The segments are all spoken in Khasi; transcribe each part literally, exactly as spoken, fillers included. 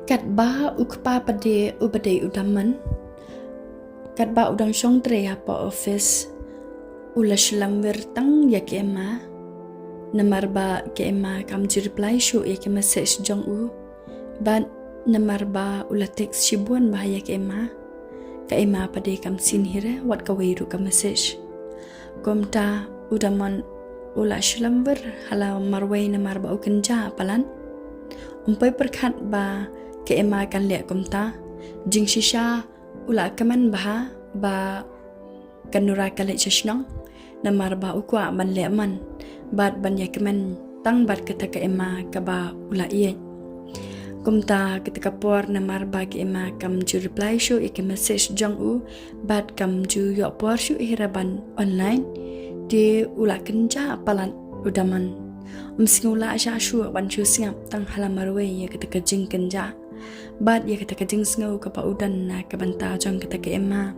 Katba u kpa pade uba dei u Daman, katba u dang shong trei hapoh office, u la shu lamwir tang ïa ka Emma. Namar ba ka Emma kam ju reply shuh ïa ka message jong u. Bad namar ba u la text shibun bha ïa ka Emma, ka Emma pade kam sien hi re wat kawei ruh ka message. Kumta u Daman u la shu lamwir ha la marwei namar ba u kynjah palat. Um poi pyrkhat ba ka Emma kan leh kumta. Jingshisha u la kmen bha ba ka Nura ka leit sha shnong, namar ba u kwah ban leh man bad ban ïa kmen tang bad kata ka Emma kaba u la ïeit. Kumta kata ka por namar ba ka Emma kam ju reply shuh ïa ka message jong u bad kam ju ïoh por shuh hi re ban online, te u la kynjah palat u Daman. Um sngew lah shuh ban shu sngap tang ha la marwei ïa kata ka jingkynjah bad ïa kata ka jingsngew kaba u don na ka bynta jong kata ka Emma.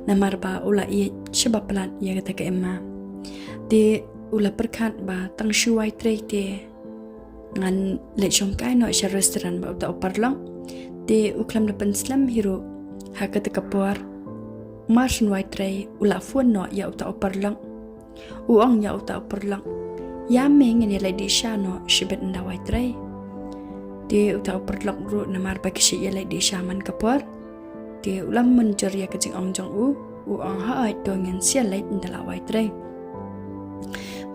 Namar ba u la ïeit shibun palat ïa kata ka Emma. Te u la pyrkhat ba tang shu wai trei te ngan leit shongkai noh sha restaurant bad uta u paralok. Te u khlem da pynslem hi ruh ha kata ka por. Mar shu wai trei u la phone noh ïa uta u paralok. U ong ïa uta u paralok, ïa me ngan ïa leit dih sha noh shibit ynda wai trei. Te uta u paralok ruh namar ba ki shu ïa leit dih sha man ka por, te u la mynjur ïa ka jingong jong u. U ong, hooid to ngin sa ïa leit ynda la wai trei.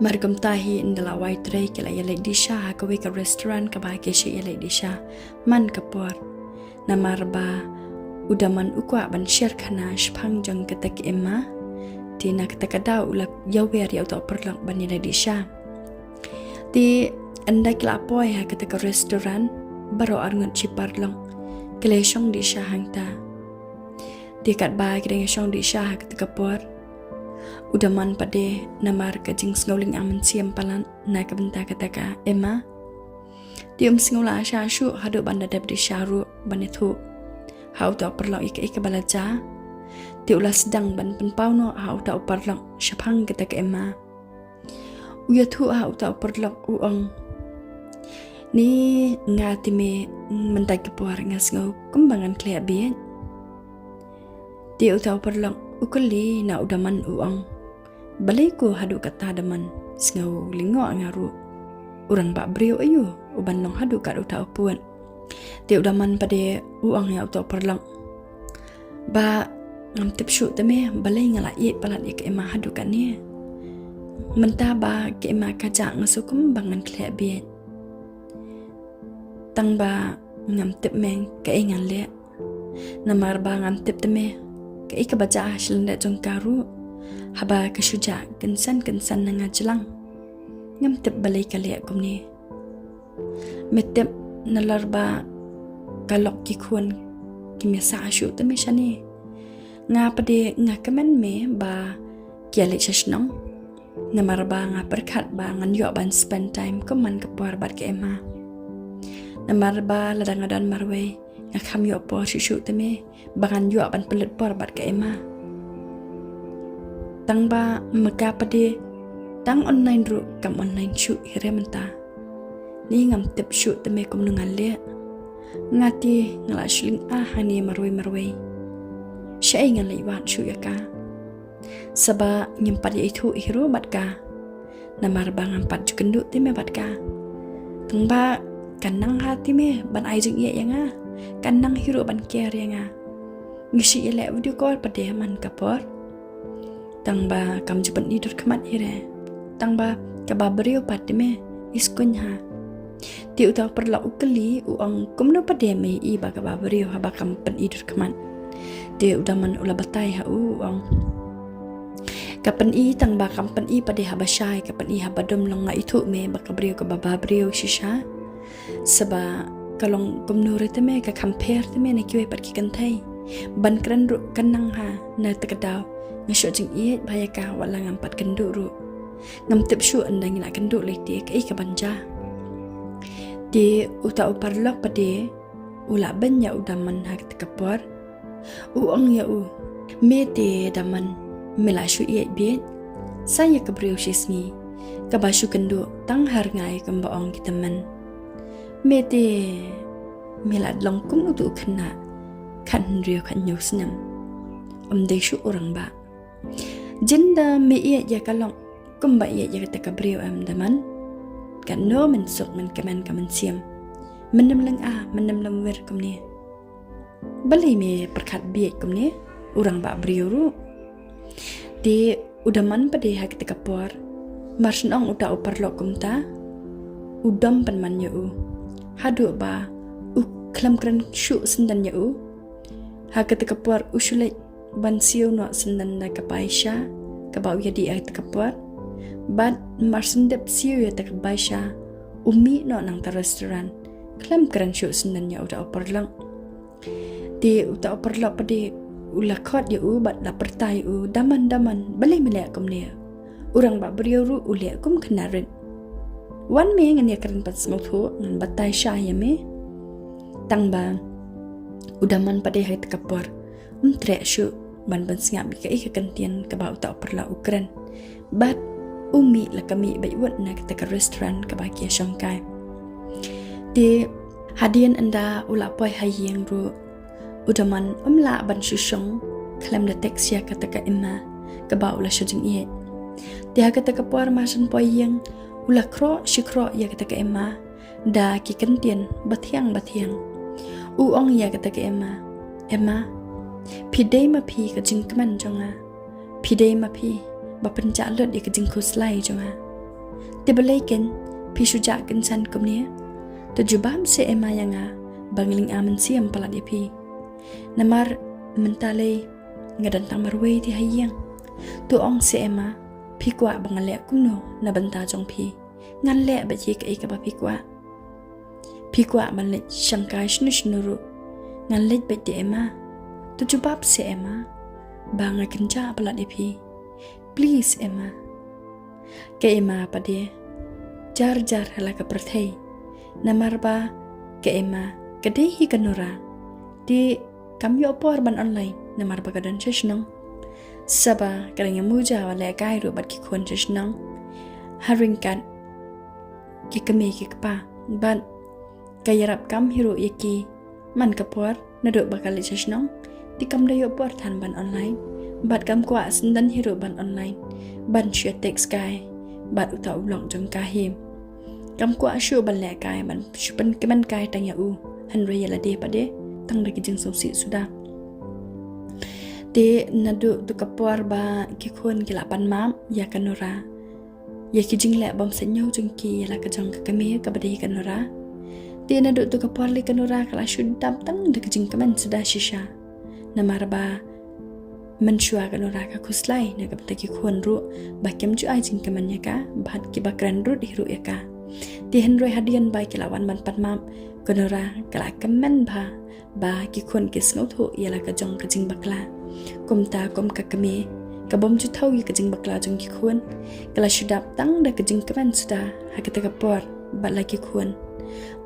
Mar kumta hi ynda la wai trei ki la ïa leit dih sha ha kawei ka restaurant kaba ki shu ïa leit dih sha man ka por. Namar ba u Daman u kwah ban sher khana shaphang jong kata ka Emma. Te na kata ka daw u la ïawer ïa uta u paralok ban ïa leit dih sha. Te ynda ki la poi ha kata ka restaurant, baroh arngut shi paralok ki la shong dih sha hangta. Te katba ki dang shong dih sha ha kata ka por, u Daman pade namar ka jingsngew lyngngoh mynsiem palat na ka bynta kata ka Emma. Te um sngew lah shuh haduh ban da dep dih sha ruh ban ïathuh ha uta u paralok ïa kaei kaba la jia. Te u la sdang ban pynpaw noh ha uta u paralok shaphang kata ka Emma. U ïathuh ha uta u paralok u ong, ni nga te me mynta ka por nga sngew kumba ngan khleh bieit. Te uta u paralok u kylli na u Daman u ong, balei ko haduh katta Daman, sngew lyngngoh nga ruh. U rangbah briew aïu uban long haduh kat uta u pud. Te u Daman pade u ong ïa uta u paralok, ba ngam tip shuh te me balei nga la ïeit palat ïa ka Emma haduh katne. Mynta ba ka Emma ka jah nga sngew kumba ngan khleh bieit. Tang ba ngam tip me kaei ngan leh. Namar ba ngam tip te me kaei kaba jah ha shlyndet jong ka ruh. Haba ka shu jah kynsan kynsan na nga jlang, ngam tip balei ka leh kumne. Me tip, nalor ba ka lok ki khun kim ïa sah shuh te me shane. Nga pade nga kmen me ba ki ïa leit sha shnong. Namar ba nga pyrkhat ba ngan ïoh ban spend time kum man ka por bad ka Emma. Namar ba lada nga don marwei nga kham ïoh por shuh shuh te me ba ngan ïoh ban pynlut por bad ka Emma. Tang ba ma ka pade tang online ruh kam online shuh hi re mynta. Ni ngam tip shuh te me kumno ngan leh. Nga te nga la shu lyngngoh hangne marwei marwei. Shaei ngan leit wad shuh ïa ka. Saba ngim pat ïa ithuh hi ruh bad ka. Namar ba ngam pat ju kynduh te me bad ka. Tang ba ka nang ha te me ban ai jingïeit ïa nga. Ka nang hi ruh ban care ïa nga. Ngi shu ïa leh video call pade man ka por. Tang ba kam ju pyni dur khmat hi re. Tang ba kaba briew pat te me, i skun ha. Te uta u paralok u kylli u ong, kumno pade me i ba kaba briew haba kam pyni dur khmat. Te u Daman u la batai ha u u ong, ka pyni tang ba kam pyni pade haba shai, ka pyni haba dum, long nga ithuh me ba ka briew kaba ba briew shisha. Saba ka long kumno re te me, ka kham pher te me na kiwei pat ki kynthei. Ban kren ruh ka nang ha, na kata ka daw nga shu ïeit bha ïa ka wat la ngam pat kynduh ruh. Ngam tip shuh ynda ngi la kynduh lei te kaei kaban jia. Te uta u paralok pade u la beiñ ïa u Daman ha kata ka por. U ong ïa u, me te Daman, me la shu ïeit bieit. Sa ïa ka briew shi sngi kaba shu kynduh tang ha rngai kumba ong ki tymmen. Me te me la long kum utu u khynnah khathynriew khathynñiew snem. Ym dei shuh u rangbah. Jin da me ïeit ïa ka lok kumba ïeit ïa kata ka briew em Daman. Katno men suk men kmen ka mynsiem. Men nym lynga, men nym lynwer kumne. Balei me pyrkhat bieit kumne, u rangbah briew ruh. Te u Daman pat de ha kata ka por, mar shen ong uta u paralok kumta, u dom pynman ïa u. Haduh ba u khlem kren shuh syndon ïa u. Ha kata ka por u shu leit ban siew noh syndon da ka bai sha kaba u ïadih ha kata ka por. Bad mar shen dep siew ïa kata ka bai sha, u mih noh na kata restaurant. Khlem kren shuh syndon ïa uta u paralok. Te uta u paralok pat de u la khot ïa u bad la pyrta ïa u, Daman, Daman, balei me leh kumne? U rangbah briew ruh u leh kum khynnah rit. Wan me ngan ïakren pat sngewthuh, ngan batai sha ïa me. Tang ba u Daman pat de ha kata ka por um treh shuh ban pynsngap ïa kaei ka kyntien kaba uta u paralok u kren. Bad u mih la ka mih beit wut na kata ka restaurant kaba ki ïashong kai. Te hadien ynda u la poi ha ïing ruh, u Daman um lah ban shu shong khlem da text ïa kata ka Emma kaba u la shu jingïeit. Te ha kata ka por mar shen poi ïing, u la khroh shi khroh ïa kata ka Emma da ki kyntien bathiang bathiang. U ong ïa kata ka Emma, Emma, phi dei ma phi ka jingkmen jong nga. Phi dei ma phi ba pynjah lut ïa ka jingkhuslai jong nga. Te balei ken phi shu jah kynsan kumne? To jubab se Emma ïa nga ba nga lynga mynsiem palat ïa phi. Namar mynta lei nga don tang marwei te ha ïing. To ong se Emma, phi kwah ba nga leh kumno na bynta jong phi? Ngan leh beit ïa kaei kaba phi kwah. Phi kwah ban leit shangkai shano shano ruh, ngan leit beit te Emma. To jubab se Emma ba nga kynjah palat ïa phi. Please Emma. Ka Emma pat de jar jar ha la ka pyrthei. Namar ba ka Emma ka dei hi ka Nora. Te kam ïoh por ban online namar ba ka don sha shnong. Saba ka dang ïa muja ban lehkai ruh bad ki khun sha shnong. Ha ryngkat ki kmie ki kpa bad ka ïarap kam hi ruh ïa ki man ka por naduh ba ka leit sha shnong. Te kam da ïoh por than ban online bad kam kwah syndon hi ruh ban online ban shu text kai bad uta u lok jong ka hi. Kam kwah shuh ban lehkai ban shu pynkmen kai tang ïa u. Hynrei ïa lade pat de tang da ki jingsngewsih suda. Te naduh tu ka por ba ki khun ki la pan map ïa ka Nora, ïa ki jingleh bym sngewsih jong ki ïa la ka jong ka kmie kaba dei ka Nora. Te naduh tu ka por lei ka Nora ka la shu dap tang da ka jingkmen suda shisha. Namar ba mynshuwa ka Nora ka khuslai na ka bynta ki khun ruh ba kim ju ai jingkmen ïa ka bad kiba kren ruh hi ruh ïa ka. Te hynrei hadien ba ki la wan ban pan map, ka Nora ka la kmen bha ba ki khun ki sngewthuh ïa la ka jong ka jingbakla. Kumta kum ka kmie ka bym ju thaw ïa ka jingbakla jong ki khun, ka la shu dap tang da ka jingkmen suda ha kata ka por bad la ki khun.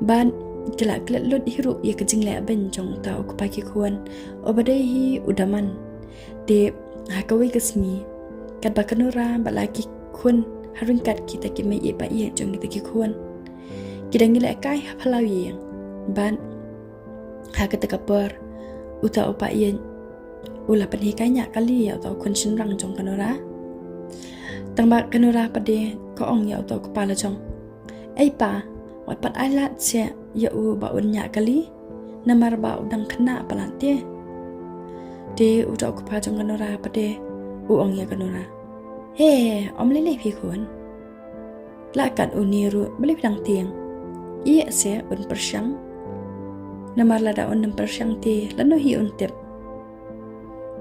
Bad ki la klet lut hi ruh ïa ka jingleh beiñ jong uta u kpa ki khun, uba dei hi u Daman. Te ha kawei ka sngi katba ka Nora bad la ki khun ha ryngkat kita ki mei ïeit ba ïeit jong kita ki khun, ki dang ïalehkai ha phyllaw ïing. Bad ha kata ka por uta u pa ïeit u la pynhikai ñiah kali ïa uta u khun shynrang jong ka Nora. Tang ba ka Nora pat de ka ong ïa uta u kpa la jong, ei pa, wat pat ai lad seh ïa u ba un ñiah kali, namar ba u dang khynnah palat te. Te uta u kpa jong ka Nora pat de u ong ïa ka Nora, he, ym lei lei phi khun. Lah kat une ruh balei phi dang tieng? Ïeh seh un pyrshang. Namar lada un nym pyrshang te lano hi un tip.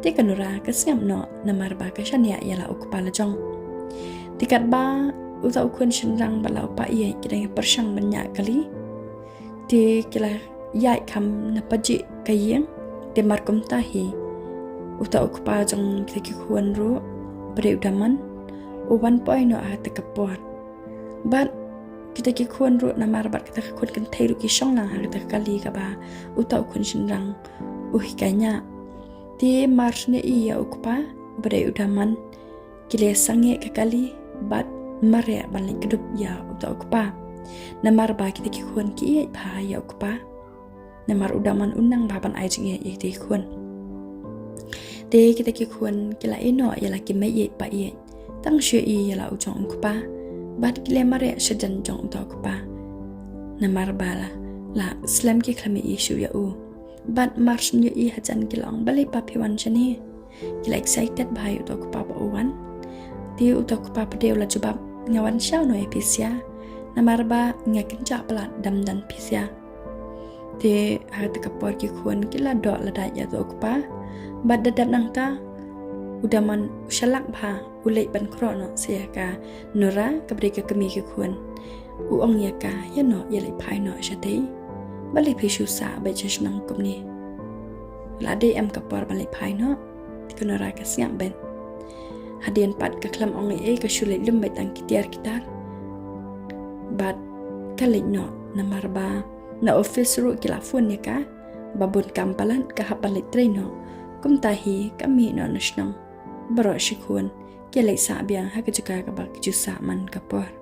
Te ka Nora ka sngap noh namar ba ka shaniah ïa la u kpa la jong. Te katba uta u khun shynrang bad la u pa ïeit ki dang ïa pyrshang ban ñiah kali, te ki la ïaid kham na pajih ka ïing. Te mar kumta hi uta u kpa jong kita ki khun ruh, uba dei u Daman, u wan poi noh ha kata ka por. Bad kita ki khun ruh namar bad kata ka khun kynthei ruh ki shong lang ha kata ka kali kaba uta u khun shynrang u hikai ñiah. Te mar shu ïohi ïa u kpa uba dei u Daman, ki la sangeh ka kali bad mareh ban leit kdup ïa uta u kpa. Namar ba kita ki khun ki ïeit bha ïa u kpa. Namar u Damon u nang bha ban ai jingïeit ïa ki khun. Te kita ki khun ki la ïeh noh ïa la ki mei ïeit pa ïeit. Tang shu ïeh ïa la u jong u kpa. Bad ki la mareh shajan jong uta u kpa. Namar ba la, la slem ki khlem ïeh shuh ïa u. Bad mar shu ïeh hajan ki la ong balei pa phi wan shane. Ki la excited bha ïa uta u kpa ba u wan. Te uta u kpa pat u la jubab nga wan shaw noh ïa phi sha. Namar ba nga kynjah palat dam don phi sha. Te ha kata ka por ki khun ki la doh la dait ïa uta u kpa. Bad da dep nangta u Damon u shalak bha u leit ban khroh noh sha ïa ka Nora kaba dei ka kmie ki khun. U ong ïa ka ïa noh ïa leit phai noh shatei. Balei phi shu sah beit sha shnong kumne. La dei em ka por ban leit phai noh. Te ka Nora ka sngap beit. Hadien pat ka khlem ong ei ei ka shu leit lum beit tang ki tiar ki tar. Bad ka leit noh namar ba na office ruh ki la phone ïa ka ba bun kam palat ka hap ban leit trei noh. Kumta hi ka mih noh na shnong. Baroh shi khun ki leit sah biang ha ka jaka kaba ki ju sah man ka por.